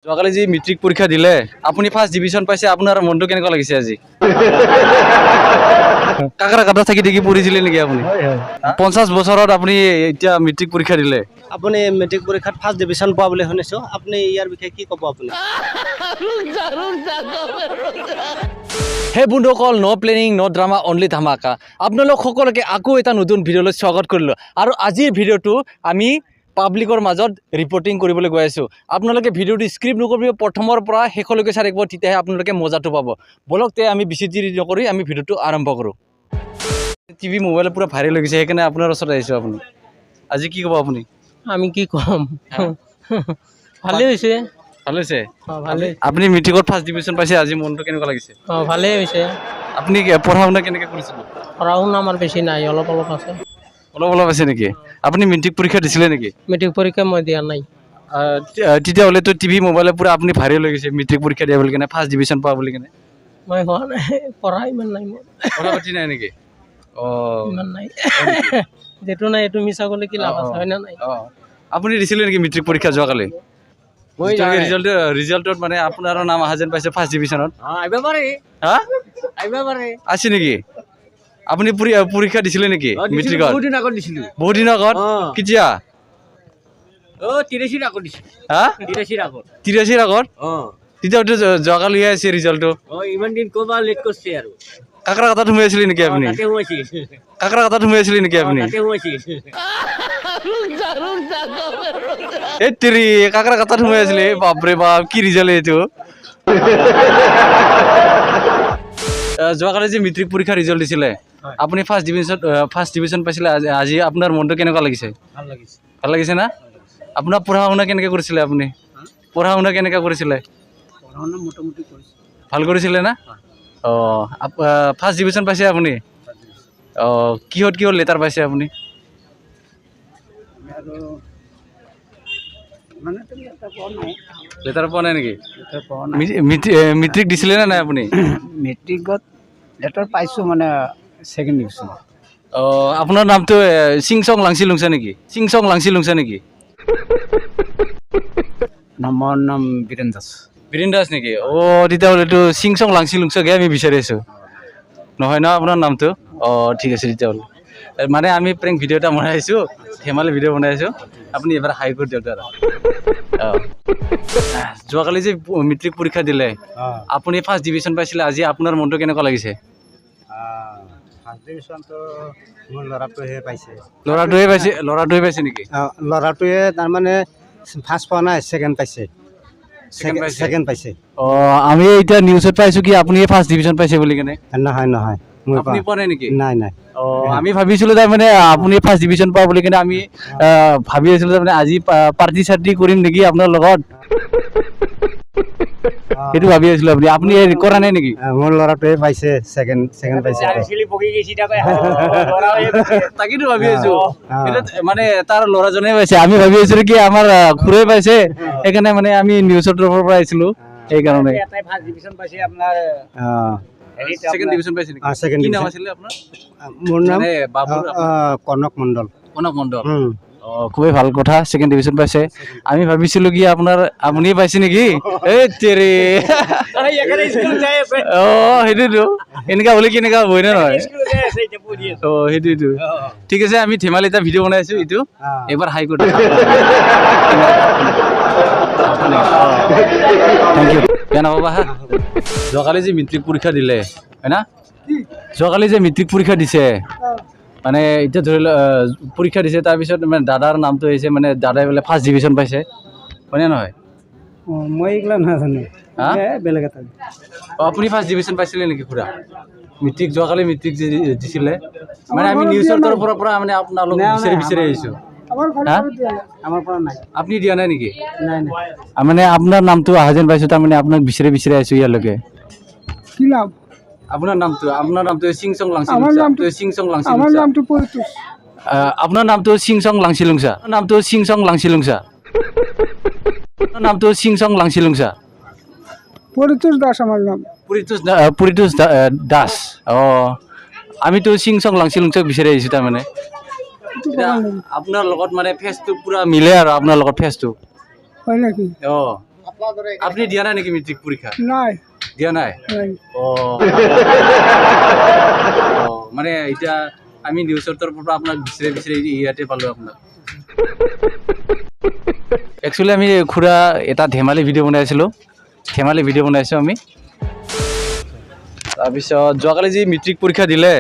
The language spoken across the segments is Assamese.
যোৱাকালি যি মেট্ৰিক পৰীক্ষা দিলে, আপুনি ফাৰ্ষ্ট ডিভিজন পাইছে, আপোনাৰ মনটো কেনেকুৱা লাগিছে আজি? কাকৰা কাটা থাকি থাকি পঢ়িছিলে নেকি আপুনি? 50 বছৰত আপুনি এতিয়া মেট্ৰিক পৰীক্ষা দিলে। আপুনি মেট্ৰিক পৰীক্ষাত ফাৰ্ষ্ট ডিভিজন পোৱা বুলি শুনিছোঁ, আপুনি ইয়াৰ বিষয়ে কি ক'ব আপুনি? হে বন্ধুসকল, ন' প্লেনিং ন' ড্ৰামা অনলি ধামাকা। আপোনালোক সকলোকে আকৌ এটা নতুন ভিডিঅ'লৈ স্বাগত কৰিলোঁ। আৰু আজিৰ ভিডিঅ'টো আমি পাব্লিকৰ মাজত ৰিপৰ্টিং কৰিবলৈ গৈ আছোঁ। আপোনালোকে ভিডিঅ'টো স্ক্ৰিপ্ট নকৰিব, প্ৰথমৰ পৰা শেষলৈকে চাই থাকিব, তেতিয়াহে আপোনালোকে মজাটো পাব। ব'লক তে আমি বেছি দেৰি নকৰি আমি ভিডিঅ'টো আৰম্ভ কৰোঁ। টিভি মোবাইলত পূৰা ভাইৰেল হৈ গৈছে, সেইকাৰণে আপোনাৰ ওচৰত আহিছোঁ। আপুনি আজি কি ক'ব? আপুনি আমি কি ক'ম, ভালেই হৈছে। ভাল হৈছে? অঁ, ভালেই। আপুনি মেট্ৰিকত ফাৰ্ষ্ট ডিভিজন পাইছে, আজি মনটো কেনেকুৱা লাগিছে? অঁ, ভালেই হৈছে। আপুনি পঢ়া শুনা কেনেকৈ কৰিছিলে? পঢ়া শুনা আমাৰ বেছি নাই, অলপ অলপ আছে। অলপ অলপ আছে নেকি? আপুনি মেট্ৰিক পৰীক্ষা দিছিলে নেকি? মেট্ৰিক পৰীক্ষা মই দিয়া নাই। তেতিয়াহ'লেতো টিভি মোবাইলত পূৰা আপুনি ভাইৰেল হৈ গৈছে মেট্ৰিক পৰীক্ষা দিয়া বুলি কেনে, ফাৰ্ষ্ট ডিভিজন পোৱা বুলি কেনে। মই হোৱা নাই, পঢ়া ইমান নাই মোৰ। পঢ়া পাতি নাই নেকি? অঁ, ইমান নাই, যিটো নাই এইটো মিছা ক'লে কি লাভ আছে, হয় নে নাই? অঁ, আপুনি দিছিলে নেকি মেট্ৰিক পৰীক্ষা যোৱাকালি? ৰিজাল্টত মানে আপোনাৰো নাম অহা যেন পাইছে ফাৰ্ষ্ট ডিভিজনত। হা, আছে নেকি? আপুনি পৰীক্ষা দিছিলে নেকি মেট্ৰিকত? বহুত দিন আগত দিছিলো। বহুত দিনৰ আগত? কেতিয়া? 83ৰ আগত দিছিলো। হা, 83ৰ আগত। 83ৰ আগত? তেতিয়াতো যোৱাকালিহে আছে ৰিজাল্টটো। ইমান দিন ক'বা লেট কৰিছে আৰু। কাকৰা কাটাত সোমাই আছিলে নেকি আপুনি? তাতে সোমাইছিল। কাকৰা কাটাত সোমাই আছিলে নেকি আপুনি? তাতে সোমাইছিল। এই তেৰি, কাকৰা কাটাত সোমাই আছিলে। বাপৰে বাপ, কি ৰিজাল্ট এইটো। যোৱাকালি যে মেট্ৰিক পৰীক্ষা ৰিজাল্ট দিছিলে, আপুনি ফাৰ্ষ্ট ডিভিজন পাইছিলে, আজি আপোনাৰ মনটো কেনেকুৱা লাগিছে? ভাল লাগিছে। ভাল লাগিছে না? আপোনাৰ পঢ়া শুনা কেনেকৈ কৰিছিলে আপুনি? পঢ়া শুনা কেনেকৈ কৰিছিলে? পঢ়া শুনা মোটামুটি কৰিছোঁ। ভাল কৰিছিলে না? অঁ, ফাৰ্ষ্ট ডিভিজন পাইছে আপুনি? অঁ, কিহত কিহত লেটাৰ পাইছে আপুনি? লেটাৰ পোৱা নাই নেকি? মেট্ৰিক দিছিলে নে নাই আপুনি? মেট্ৰিকত লেটাৰ পাইছোঁ, মানে ছেকেণ্ড ডিভিজন। অঁ, আপোনাৰ নামটো চিংচং লাংচি লুংচা নেকি? চিংচং লাংচি লুংচা নেকি? মোৰ নাম বীৰেন দাস। বীৰেন দাস নেকি? অঁ, তেতিয়াহ'লেতো চিংচং লাংচি লুংচাকে আমি বিচাৰি আছোঁ, নহয় ন আপোনাৰ নামটো? অঁ, ঠিক আছে তেতিয়াহ'লে। মানে আমি প্ৰেংক ভিডিঅ' এটা বনাই আছোঁ, ধেমালি ভিডিঅ' বনাই আছোঁ, আপুনি এবাৰ হাই কৰি দিয়ক দাদা। অঁ, যোৱাকালি যে মেট্ৰিক পৰীক্ষা দিলে, আপুনি ফাৰ্ষ্ট ডিভিজন পাইছিলে, আজি আপোনাৰ মনটো কেনেকুৱা লাগিছে? ফাৰ্ষ্ট ডিভিজনটো মোৰ ল'ৰাটোহে পাইছে। ল'ৰাটোৱে পাইছে? ল'ৰাটোৱে পাইছে নেকি? ল'ৰাটোৱে তাৰমানে ফাৰ্ষ্ট পোৱা নাই, ছেকেণ্ড পাইছে। ছেকেণ্ড পাইছে। অঁ, আমি এতিয়া নিউজত পাইছোঁ কি আপুনি ফাৰ্ষ্ট ডিভিজন পাইছে বুলি কেনে। নহয় নহয়, আপুনি পোৱা নাই নেকি? নাই নাই। অঁ, আমি ভাবিছিলোঁ তাৰমানে আপুনি ফাৰ্ষ্ট ডিভিজন পোৱা বুলি কেনে, আমি ভাবি আছিলোঁ তাৰমানে আজি পাৰ্টি চাৰ্টি কৰিম নেকি আপোনাৰ লগত, সেইটো ভাবি আছিলোঁ। আপুনি কৰা নাই নেকি? মোৰ ল'ৰাটোৱে পাইছে, ছেকেণ্ড পাইছে। তাকেতো ভাবি আছোঁ, মানে তাৰ ল'ৰাজনে পাইছে, আমি ভাবি আছিলোঁ কি আমাৰ খুৰাই পাইছে, সেইকাৰণে মানে আমি নিউজৰ তৰফৰ পৰা আহিছিলোঁ, সেইকাৰণে। ছেকেণ্ড ডিভিজন পাইছে নেকি? ছেকেণ্ড কি নাম ডিভিজন। আছিলে আপোনাৰ? মোৰ নাম কনক মণ্ডল। কনক মণ্ডল। অঁ, খুবেই ভাল কথা, ছেকেণ্ড ডিভিজন পাইছে। আমি ভাবিছিলোঁ কি আপোনাৰ আপুনিয়ে পাইছে নেকি। এই তেৰি, অঁ, সেইটোতো এনেকুৱা হ'লে কেনেকুৱা হ'ব, হয়নে নহয়? অঁ, সেইটোতো ঠিক আছে। আমি ধেমালি এটা ভিডিঅ' বনাই আছোঁ, এইটো এবাৰ হাই কৰি thank U, বেয়া নাপাবা হা। যোৱাকালি যে মেট্ৰিক পৰীক্ষা দিলে, হয় না? যোৱাকালি যে মেট্ৰিক পৰীক্ষা দিছে, মানে এতিয়া ধৰি লওক পৰীক্ষা দিছে, তাৰপিছত মানে দাদাৰ নামটো আহিছে, মানে দাদাই বোলে ফাৰ্ষ্ট ডিভিজন পাইছে, হয়নে নহয়? অঁ, মই এইগিলা নাজানো, বেলেগ এটা। অঁ, আপুনি ফাৰ্ষ্ট ডিভিজন পাইছিলে নেকি খুৰা? মেট্ৰিক যোৱাকালি মেট্ৰিক যে দিছিলে, মানে আমি নিউজৰ তৰফৰ পৰা মানে আপোনালোক বিচাৰি বিচাৰি আহিছোঁ। আমাৰ পৰা নাই। আপুনি দিয়া নাই নেকি? নাই নাই। মানে আপোনাৰ নামটো অহা যেন পাইছোঁ, তাৰমানে আপোনাক বিচাৰি বিচাৰি আহিছোঁ ইয়ালৈকে। কি নাম? আপোনাৰ নামটো? আপোনাৰ নামটো চিংচং লাংচি। আমাৰ নামটো চিংচং লাংচি। আমাৰ নামটো পৰিতোষ। আপোনাৰ নামটো চিংচং লাংচি লুংচা। নামটো চিংচং লাংচি লুংচা। নামটো চিংচং লাংচি লুংচা। পৰিতোষ দাস আমাৰ নাম। পৰিতোষ পৰিতোষ দাস। অঁ, আমিতো চিংচং লাংচি লুংচাক বিচাৰি আহিছোঁ তাৰমানে। আপোনাৰ লগত মানে ফেচটো পূৰা মিলে আৰু আপোনাৰ লগত ফেচটো। হয় নেকি? অঁ, আপুনি দিয়া নাই নেকি মেট্ৰিক পৰীক্ষা? নাই। দিয়া নাই? নাই। অ, মানে এতিয়া আমি নিউজৰ তৰফৰ পৰা আপোনাক বিচাৰি বিচাৰি ইয়াতে পালোঁ আপোনাক। একচুৱেলি আমি খুৰা এটা ধেমালি ভিডিঅ' বনাইছিলোঁ, ধেমালি ভিডিঅ' বনাইছোঁ আমি। তাৰপিছত যোৱাকালি যি মেট্ৰিক পৰীক্ষা দিলে,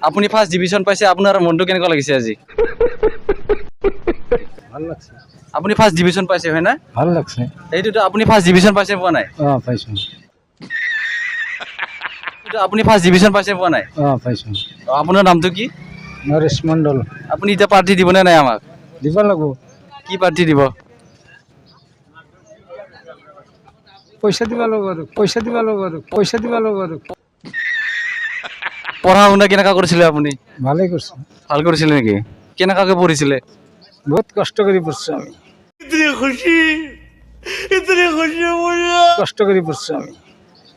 আপুনি ফাৰ্ষ্ট ডিভিশ্যন পাইছে, আপোনাৰ মনটো কেনেকুৱা লাগিছে আজি? ভাল লাগছে। আপুনি ফাৰ্ষ্ট ডিভিশ্যন পাইছে, হয় না? ভাল লাগছে। সেইটোতো আপুনি ফাৰ্ষ্ট ডিভিশ্যন পাইছে, পোৱা নাই? অঁ, পাইছোঁ। সেইটো আপুনি ফাৰ্ষ্ট ডিভিশ্যন পাইছে, পোৱা নাই? অঁ, পাইছোঁ। অ, আপোনাৰ নামটো কি? নৰেশ মণ্ডল। আপুনি এতিয়া পাৰ্টি দিবনে নাই আমাক? দিব লাগিব। কি পাৰ্টি দিব? পইচা দিব লাগিব আৰু, পইচা দিব লাগিব আৰু, পইচা দিব লাগিব আৰু। পঢ়া শুনা কেনেকুৱা কৰিছিলে আপুনি? ভালেই কৰিছোঁ। ভাল কৰিছিলে নেকি? কেনেকুৱাকৈ পঢ়িছিলে? বহুত কষ্ট কৰি পঢ়িছোঁ আমি, কষ্ট কৰি পঢ়িছোঁ আমি।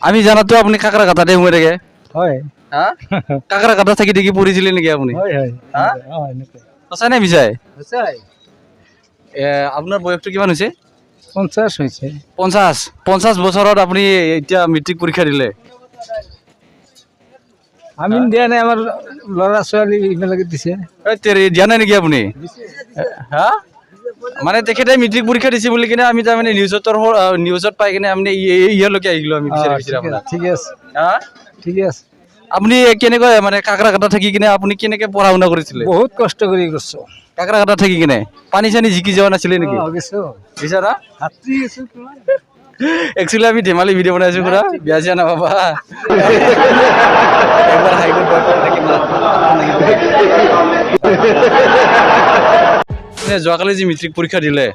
আমি জানাতো আপুনি কাকৰা কাটাতে সোমাই থাকে। হয়। হা, কাকৰা কাটা থাকি থাকি পঢ়িছিলে নেকি আপুনি? হয় হয়। হা? অঁ, এনেকুৱাই। সঁচাই নে মিছাই? সঁচাই। আপোনাৰ বয়সটো কিমান হৈছে? 50 হৈছে। 50 বছৰত আপুনি এতিয়া মেট্ৰিক পৰীক্ষা দিলে? আমি দিয়া নাই, আমাৰ ল'ৰা ছোৱালী এইবিলাকে দিছে। এই তেৰি, দিয়া নাই নেকি আপুনি? হা, মানে তেখেতে মেট্ৰিক পৰীক্ষা দিছে বুলি কিনে আমি তাৰমানে নিউজত তৰফৰ নিউজত পাই কিনে আমি ইয়ালৈকে আহি গ'লো আমি বিচাৰি বিচাৰি আপোনাক। ঠিকে আছে। হা? ঠিকে আছে। আপুনি কেনেকৈ, মানে কাকৰা কাটা থাকি কিনে আপুনি কেনেকে পঢ়া শুনা কৰিছিলে? বহুত কষ্ট কৰি কৰিছোঁ। কাকৰা কাটা থাকি কিনে পানী চানী জিকি যোৱা নাছিলে নেকি? গৈছোঁ। বিচাৰা। হাতী আছোঁ কিমান। একচুৱেলি আমি ধেমালি ভিডিঅ' বনাইছো খুৰা, বিয়া চিয়া নাপাবা। একবাৰ হাইকোৰ্ট। মানে যোৱাকালি যি মেট্ৰিক পৰীক্ষা দিলে,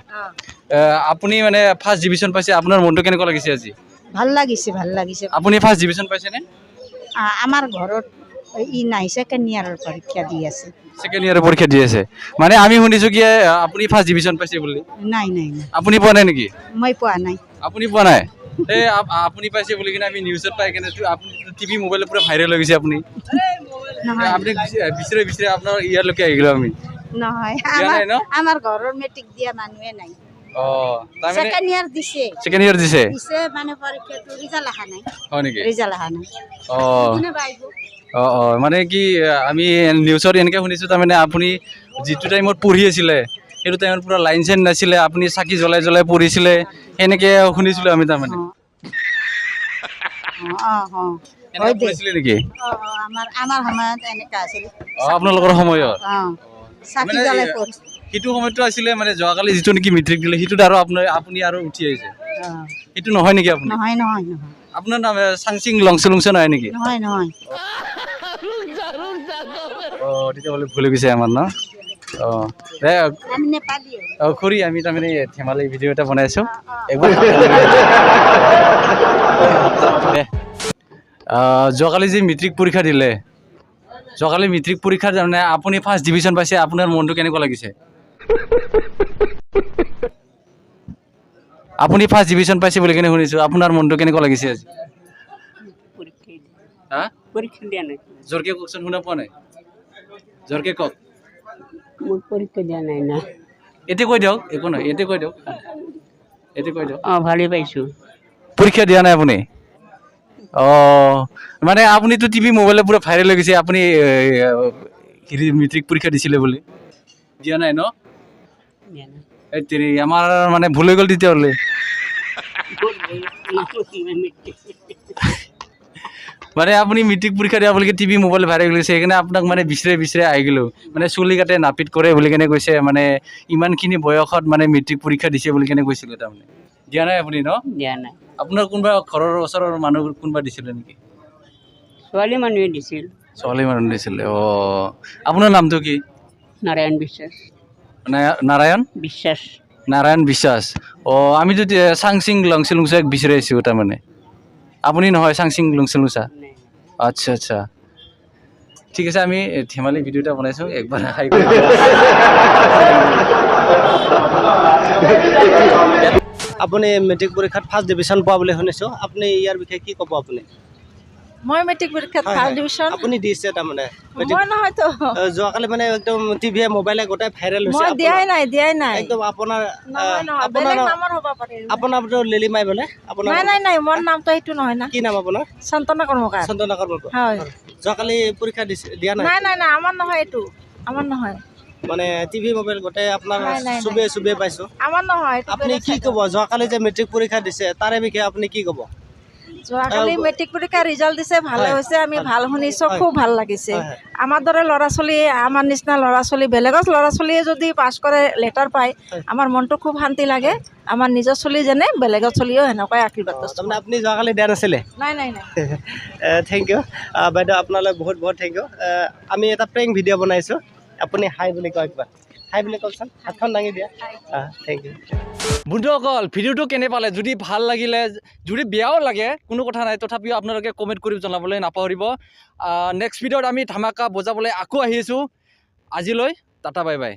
আপুনি মানে ফাৰ্ষ্ট ডিভিশ্যন পাইছে, আপোনাৰ মনটো কেনেকুৱা লাগিছে আজি? ভাল লাগিছে, ভাল লাগিছে। আপুনি ফাৰ্ষ্ট ডিভিশ্যন পাইছেনে? আমাৰ ঘৰত ই নাই, ছেকেণ্ড ইয়াৰৰ পৰীক্ষা দি আছে। ছেকেণ্ড ইয়াৰৰ পৰীক্ষা দি আছে। মানে আমি শুনিছোঁ কি আপুনি ফাৰ্ষ্ট ডিভিশ্যন পাইছে বুলি। নাই নাই নাই। আপুনি পোৱা নাই নেকি? মই পোৱা নাই। আপুনি পোৱা নাই? এই আপুনি পাইছে বুলি কিনে আমি নিউজত পাই কিনে, আপুনি টিভি মোবাইলত পুৰা ভাইৰেল হৈ গৈছে আপুনি। নহয়। আপুনি বিচাৰি বিচাৰি আপোনাৰ ইয়ালৈকে আহি গ'লো আমি। নহয়। দিয়া আমাৰ নাই ন? আমাৰ ঘৰৰ মেট্ৰিক দিয়া মানুহে নাই। অঁ, তাৰমানে ছেকেণ্ড ইয়াৰ দিছে। ছেকেণ্ড ইয়াৰ দিছে। দিছে, মানে পৰীক্ষাটো ৰিজাল্ট অহা নাই। হয় নেকি? ৰিজাল্ট অহা নাই। অঁ। কোনে আহিব? অঁ অঁ, মানে কি আমি নিউজত এনেকৈ শুনিছোঁ, তাৰমানে আপুনি যিটো টাইমত পঢ়ি আছিলে সেইটো টাইমত পূৰা লাইন চাইন নাছিলে, আপুনি চাকি জ্বলাই জ্বলাই পঢ়িছিলে, সেনেকৈ শুনিছিলোঁ আমি তাৰমানে। অঁ অঁ, এনেকৈ হয় দে। পঢ়িছিলে নেকি? অঁ অঁ, আমাৰ সময়ত এনেকা আছিল। অঁ, আপোনালোকৰ সময়ত? অঁ, চাকি মানে জ্বলাই পঢ়িছিল। সেইটো সময়ততো আছিলে, মানে যোৱাকালি যিটো নেকি মেট্ৰিক দিলে সেইটোত আৰু আপোনাৰ আপুনি আৰু উঠি আহিছে। অঁ। সেইটো নহয় নেকি আপুনি? নহয় নহয় নহয়। আপোনাৰ নাম চাংচিং লংচু লংচু নহয় নেকি? নহয় নহয়। অঁ, তেতিয়াহ'লে ভুল হৈ গৈছে আমাৰ ন। অঁ, দে। আমি নেপালী। অঁ খুৰী, আমি তাৰমানে ধেমালি ভিডিঅ' এটা বনাইছোঁ একবাৰ দে। যোৱাকালি যি মেট্ৰিক পৰীক্ষা দিলে, যোৱাকালি মেট্ৰিক পৰীক্ষা তাৰমানে আপুনি ফাৰ্ষ্ট ডিভিশ্যন পাইছে, আপোনাৰ মনটো কেনেকুৱা লাগিছে? আপুনি ফাৰ্ষ্ট ডিভিশ্যন পাইছে বুলি কিনে শুনিছোঁ, আপোনাৰ মনটো কেনেকুৱা লাগিছে আজি? হা? পৰীক্ষা দিয়া নাই। জোৰকে কওকচোন, শুনা পোৱা নাই, জোৰকে কওক। মই পৰীক্ষা দিয়া নাই না। এতিয়া কৈ দিয়ক, একো নহয়, এতিয়া কৈ দিয়ক, এতিয়া কৈ দিয়ক। অঁ, ভালেই পাইছোঁ। পৰীক্ষা দিয়া নাই আপুনি? অঁ, মানে আপুনিতো টিভি মোবাইলত পূৰা ভাইৰেল হৈ গৈছে, আপুনি হেৰি মেট্ৰিক পৰীক্ষা দিছিলে বুলি। দিয়া নাই ন? দিয়া নাই। এই তেৰি, আমাৰ মানে ভুল হৈ গ'ল তেতিয়াহ'লে। মানে আপুনি মেট্ৰিক পৰীক্ষা দিয়া বুলি টিভি মোবাইল ভাইৰেল হৈ গৈছে, সেইকাৰণে আপোনাক মানে বিচাৰি বিচাৰি আহি গ'লোঁ। মানে চুলি কাটে নাপিত কৰে বুলি কেনে কৈছে, মানে ইমানখিনি বয়সত মানে মেট্ৰিক পৰীক্ষা দিছে বুলি কেনে কৈছিলে তাৰমানে। দিয়া নাই আপুনি ন? দিয়া নাই। আপোনাৰ কোনোবা ঘৰৰ ওচৰৰ মানুহ কোনোবা দিছিলে নেকি? ছোৱালী মানুহে দিছিল। ছোৱালী মানুহ দিছিলে, অঁ। আপোনাৰ নামটো কি? নাৰায়ণ বিশ্বাস। নাৰায়ণ বিশ্বাস। নাৰায়ণ বিশ্বাস, অঁ। আমিতো চাংচিং লংচি লুংচাক বিচাৰি আহিছোঁ তাৰমানে, আপুনি নহয় চাংচিং লংচি লুংচা? নাই। আচ্ছা আচ্ছা, ঠিক আছে। আমি ধেমালি ভিডিঅ' এটা বনাইছোঁ, একবাৰ হাই। আপুনি মেট্ৰিক পৰীক্ষাত ফাৰ্ষ্ট ডিভিশ্যন পোৱা বুলি শুনিছোঁ, আপুনি ইয়াৰ বিষয়ে কি ক'ব আপুনি? মই মেট্ৰিক পৰীক্ষাত হয়, ফাৰ্ষ্ট হয়। ডিভিশ্যন। আপুনি দিছে তাৰমানে? মই নহয়তো। যোৱাকালি মানে একদম টিভিয়ে মোবাইলে গোটেই ভাইৰেল হৈছে মই আপোনাৰ। দিয়াই নাই, দিয়াই নাই। একদম আপোনাৰ নহয় নহয়, আপোনাৰ বেলেগ নামৰ হ'ব পাৰে। আপোনাৰ লিলিমাই বোলে আপোনাৰ। নাই নাই নাই, মোৰ নামটো সেইটো নহয় না। কি নাম আপোনাৰ? সন্তনা কৰ্মকাৰ। চন্দনা কৰ্মকাৰ। হয়। যোৱাকালি পৰীক্ষা দিছে, দিয়া নাই? নাই নাই নাই, আমাৰ নহয় এইটো, আমাৰ নহয়। মানে টিভি মোবাইল গোটেই আপোনাৰ নাই, নাই, নাই। চুবে চুবে পাইছো। আমাৰ নহয় এইটো, আপুনি বেলেগ কি চাইডৰ। ক'ব, যোৱাকালি যে মেট্ৰিক পৰীক্ষা দিছে তাৰে বিষয়ে আপুনি কি ক'ব? যোৱাকালি মেট্ৰিক পৰীক্ষাৰ ৰিজাল্ট দিছে, ভালে হৈছে, আমি ভাল শুনিছোঁ, খুব ভাল লাগিছে। হয়, হয়। আমাৰ দৰে ল'ৰা ছোৱালী, আমাৰ নিচিনা ল'ৰা ছোৱালী, বেলেগৰ ল'ৰা ছোৱালীয়ে যদি পাছ কৰে, লেটাৰ পায়, আমাৰ মনটো খুব শান্তি লাগে। আমাৰ নিজৰ ছোৱালী যেনে বেলেগৰ ছোৱালীও সেনেকুৱাই আশীৰ্বাদ কৰিছোঁ। তাৰমানে আপুনি যোৱাকালি দিয়া নাছিলে? নাই নাই নাই। Thank U বাইদেউ, আপোনালৈ বহুত বহুত thank U. আমি এটা প্ৰেংক ভিডিঅ' বনাইছোঁ। আপুনি হাই বুলি কওক একবাৰ, হাই বুলি কওকচোন, হাতখন দাঙি দিয়া। Thank U. বন্ধুসকল, ভিডিঅ'টো কেনে পালে? যদি ভাল লাগিলে, যদি বেয়াও লাগে কোনো কথা নাই, তথাপিও আপোনালোকে কমেণ্ট কৰি জনাবলৈ নাপাহৰিব। নেক্সট ভিডিঅ'ত আমি ধামাকা বজাবলৈ আকৌ আহি আছোঁ। আজিলৈ টাটা, বাই বাই।